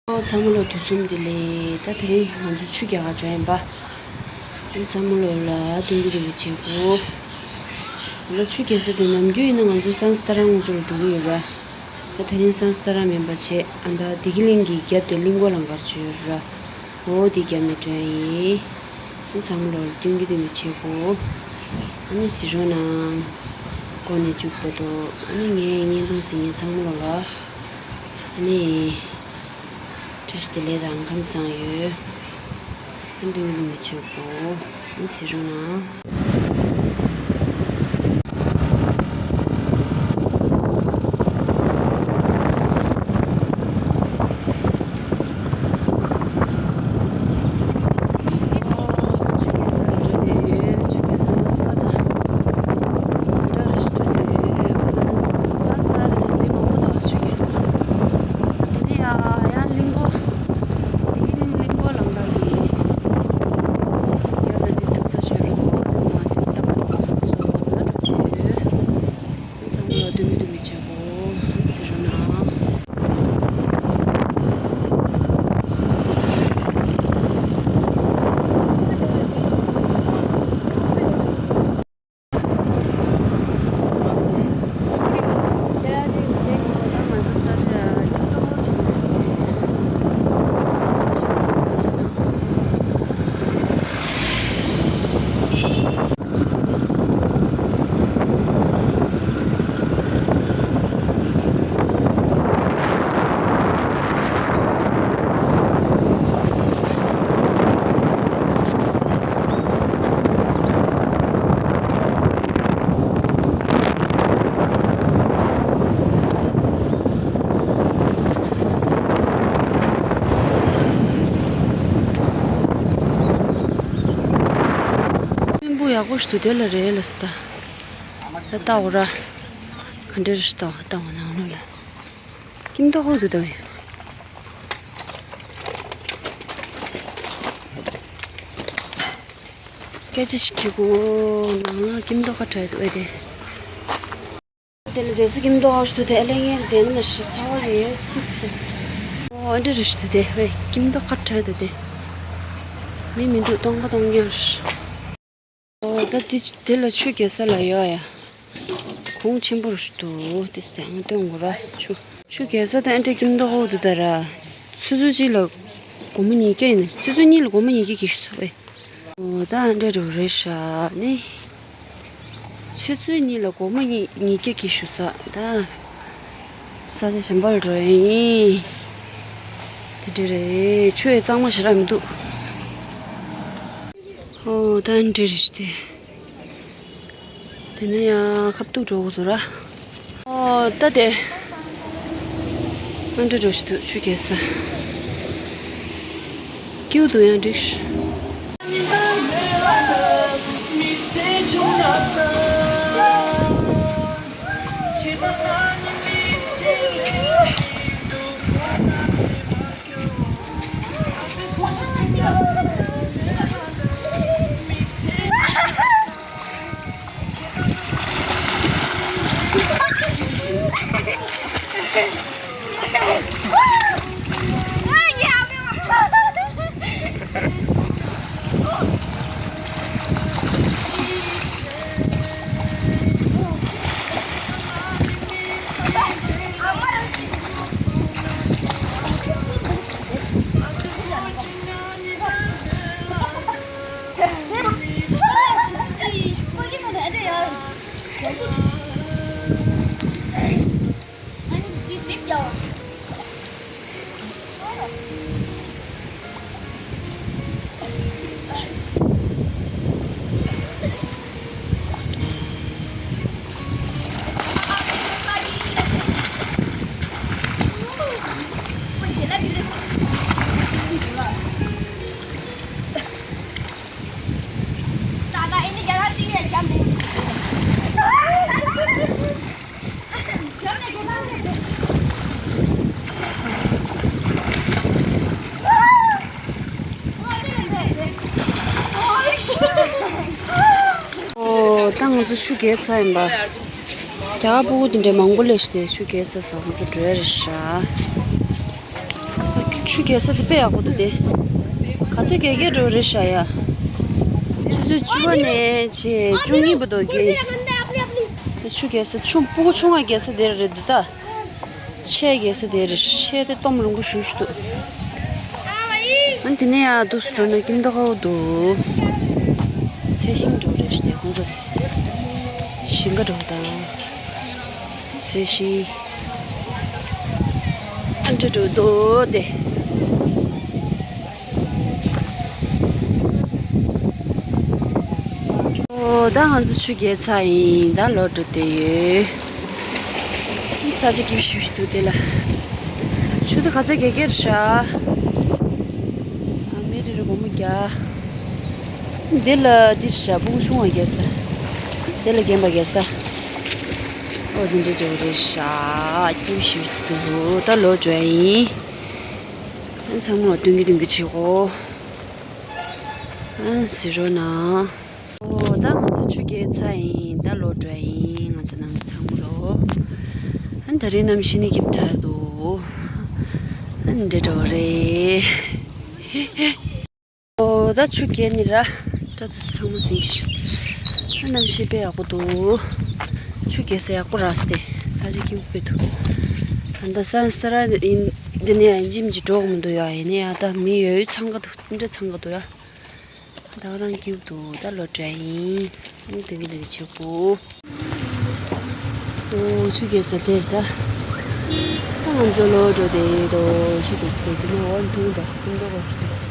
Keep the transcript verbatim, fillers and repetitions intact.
ཨོ་ཚང་མ་ལོ་དུས་གསུམ་བདེ་ལེགས། ད་དེ་རིང་ང་ཚོ་ཆུ་རྒྱག་ག་འགྲོ་ཡིན་པ། ཨ་ཚང་མ་ལོ་ལ་སྟོན་གི་སྟོན་གི་བྱེད་དགོས། ད་ཆུ་རྒྱག་ས་དེ་ནམ་རྒྱུན་ཡིན་ན་ང་ཚོ་སན་སི་ཏ་ར་ངོ་ཚོ་ལ་འགྲོ་གི་ཡོད་ར། ད་དེ་རིང་སན་སི་ཏ་ར་མིན་པ་བྱས། ཨ་ད་བདེ་སྐྱིད་གླིང་གི་རྒྱབ་དེ་གླིང་སྐོར་ལ་འགར་བྱོས་ཡོད་ར། འོ་དེ་རྒྱབ་ནས་འགྲོ་ཡིན། ཨ་ཚང་མ་ལོ་ལ་སྟོན་གི་སྟོན་གི་བྱེད་དགོས། ཨ་ནི་གཟིགས་རོགས་གནང་། འགོ་ནས་མཇུག་བར་དུ། ཨ་ནི་ངའི་བརྙན་ཐུང་གཟིགས་མཁན་ཚང་མ་ལོ་ལ། ཨ་ནི། བཀྲ་ཤིས་བདེ་ལེགས་དང་ཁམས་བཟང་ཡོད། ཨ་འདུག་འདུག་མི་བྱེད་གོ། ཨ་གཟིགས་རོགས་གནང་། དེ་ནས་ཡང་ཡང་གླིང་སྐོར། དེ་གླིང་གླིང་སྐོར་ལམ་ཁ་གི་རྒྱབ་ལ་ཅིག་འགྲོ་ས་ཞིག་རེད་འོ། དེ་ནས་ང་ཚོ་ལྟ་མ་འགྲོ་བསམ་སོང་། ད་འགྲོ་གི་ཡོད། ཚང་མ་ལ་སྟོན་གི་སྟོན་གི་བྱེད་དགོས་ཟེར་རོགས་གནང་། རློན་པོ་ཡག་པོ་ཞིག་འདུག་དེ་ལ་རེད་ལ་སི་ད། ད་ལྟ་འོ་ར། ག་འདྲ་རེད་ཞིག་ལྟ་བ་ལྟ་བ་ནང་ལོགས་ལ། སྐྱིད་མདོག་ཁ་པོ་འདུག་ད། སྐད་ཆ་ཞིག་དྲི་གོ། ནང་ལ་སྐྱིད་མདོག་ཁ་བྲལ་འདུག་ཨེ་དེ། དེ་ལ་དེ་ཚོ་སྐྱིད་མདོག་ཁ་པོ་ཞིག་འདུག་དེ་ཨ་ལས་ངས་དེ་ནི་མ་ཤི་ཚ་བ་ཡོད་ཚིག་ཟེར། ཨོ་ཨ་འདྲ་རེད་ཞིག་འདུག་དེ་ཧེ་སྐྱིད་མདོག་ཁ་བྲལ་འདུག་དེ། མི་མི་འདུག་སྟོང་པ་སྟོང་རྐྱང་རེད། ཨོ་ད་དེ་དེ་ལ་ཆུ་རྒྱག་ས་ལ་ཡོད་ཡ། གོང་ཆེན་པོ་རེད་འདུག་དེ་སྟེང་སྟོན་དགོས་ར་ཆུ། ཆུ་རྒྱག་ས་དེ་ཨ་འདྲ་སྐྱིད་མདོག་ཁ་པོ་འདུག་ད་ར། ཆུ་ཚོད་གཅིག་ལ་སྒོར་མོ་ཉིས་བརྒྱ་ཡིན་ན་ཆུ་ཚོད་གཉིས་ལ་སྒོར་མོ་ཉིས་བརྒྱ་གྱིས་ཤིག་ཟེར་བས། ཨོ་ད་ཨ་འདྲ་འགྲོ་རེད་ཤག་ནི། ཆུ་ཚོད་གཉིས་ལ་སྒོར་མོ་ཉིས་ཉིས་བརྒྱ་གྱིས་ཤིག་ཟེར་ད། ས་ཆ་གཞན་པ་ལ་འགྲོ་ཡིན། དེ་འདྲ་རེད། ཆུ་ཡི་གཙང་མ་ཞེ་དྲག་མི་འདུག་ཨོ་ད་ཨ་འདྲ་རེད་ཤག་དེ། དེ་ནས་ཡང་ཁ་ཐུག་འགྲོ་དགོས་འདུག་ར། ཨོ་ད་དེ། ཨ་འདྲ་འགྲོ་ཞིག་འདུག་ཆུ་རྒྱག་ས། སྐྱིད་འདུག་ཡང་འགྲིག་ཨོ་ད་ང་ཚོ་ཆུ་རྒྱག་ཚར་ཡིན་པ། རྒྱ་གར་སྤུ་གུ་དེ་འདྲའི་མང་པོ་སླེབས་ཤག་དེ་ཆུ་རྒྱག་ཚར་སོང་། ང་ཚོ་འགྲོ་ཡ་རེད་ཤག་ཆུ་རྒྱག་ས་དེ་དཔེ་ཡག་པོ་འདུག་སྟེ། ག་ཚོད་རྒྱག་གི་འགྲོ་རེད་ཤག་ཡ། ཆུ་ཚོད་བཅུ་པ་ནས་བྱས་བཅུ་གཉིས་བར་དུ་རྒྱག་གི། ཆུ་རྒྱག་ས་ཆུ་སྤུ་གུ་ཆུང་བ་རྒྱག་ས་དེ་རེད་འདུག་ད། ཆས་རྒྱག་ས་དེ་རེད། ཆས་དེ་སྟོབས་རིང་པོ་ཞེ་པོ་ཅིག་འདུག་ཨ་ནི་དེ་ནས་ཡར་འདུག་སེ་འགྲོ་ན་ཀིམ་ཏོ་ཁའོ་འདུག་ཚལ་ཞིང་འགྲོ་རེད་ཤག་སྟེ། ཁོང་ཚོ་དེ་ཞིང་ཁ་འགྲོ་དང་། ཚལ་ཞིང་། ཨ་འདྲ་འགྲོ་འདུག་སྟེ། ཨོ། ད་ང་ཚོ་ཆུ་རྒྱག་ཚར་ཡིན། ད་ལོག་འགྲོ་བསྡད་ཡོད། ས་ཆ་སྐྱིད་པོ་ཞེ་པོ་ཅིག་འདུག་དེ་ལ། ཆུ་དེ་ག་ཚོད་རྒྱག་གི་རེད་ཤག་ཨ། མི་རེ་རེ་སྒོར་མོ་བརྒྱ། དེ་ལ་འདི་རེད་ཤག་སྤུ་གུ་ཆུང་བ་རྒྱག་ས། དེ་ལ་རྒན་པ་རྒྱག་ས། ཨོ། དེ་འདྲ་འདྲ་པོ་རེད་ཤག་སྐྱིད་པོ་ཞེ་པོ་ཅིག་འདུག་ད་ལོག་འགྲོ་ཡ་ཡིན། ཨ། ཚང་མ་ལ་སྟོན་གི་སྟོན་གི་བྱེད་གོ། ཨ། གཟིགས་རོགས་གནང་། ཨོ། ད་ང་ཚོ་ཆུ་རྒྱག་ཚར་ཡིན། ད་ལོག་འགྲོ་ཡ་ཡིན། ང་ཚོ་རྣམ་པ་ཚང་མ་ལོ། ཨ། ད་རེས་གནམ་གཤིས་ནི་སྐྱིད་པོ་དྲགས་འདུག་ཨ། འདྲ་འདྲ་པོ་རེད། ཨོ། ད་ཆུ་རྒྱག་ནི་ར། སྐྲ་དེ་ཚོ་ཚང་མ་ཟིན་ཤག་ཨ། གནམ་གཤིས་དཔེ་ཡག་པོ་འདུག་ཆུ་རྒྱག་ས་ཡག་པོ་རག་སྟེ། ས་ཆ་སྐྱིད་པོ་དཔེ་འདུག་ད་ལྟ་ས་ས་ར་ཡིན། འདི་ནས་ཡང་ཇིམ་གྱི་འགྲོ་མི་འདུག་ཡ། ཡིན་ན་ཡང་ད་མི་ཡོད་ཡོད་འཚང་ཁ་འདུག་འདྲ་འཚང་ཁ་འདུག་ར། ད་ག་རང་སྐྱིད་པོ་འདུག་ད་ལོག་འགྲོ་ཡ་ཡིན། ཨ། དེ་གི་ལས་བྱེད་གོ། ཨོ། ཆུ་རྒྱག་ས་དེར་ད། ད་ང་ཚོ་ལོག་འགྲོ་བསྡད་ཡོད་དོ། ཆུ་རྒྱག་ས་དེ་དེ་ནས་འོག་མཐོང་དོ། མཐོང་དོ་གོ།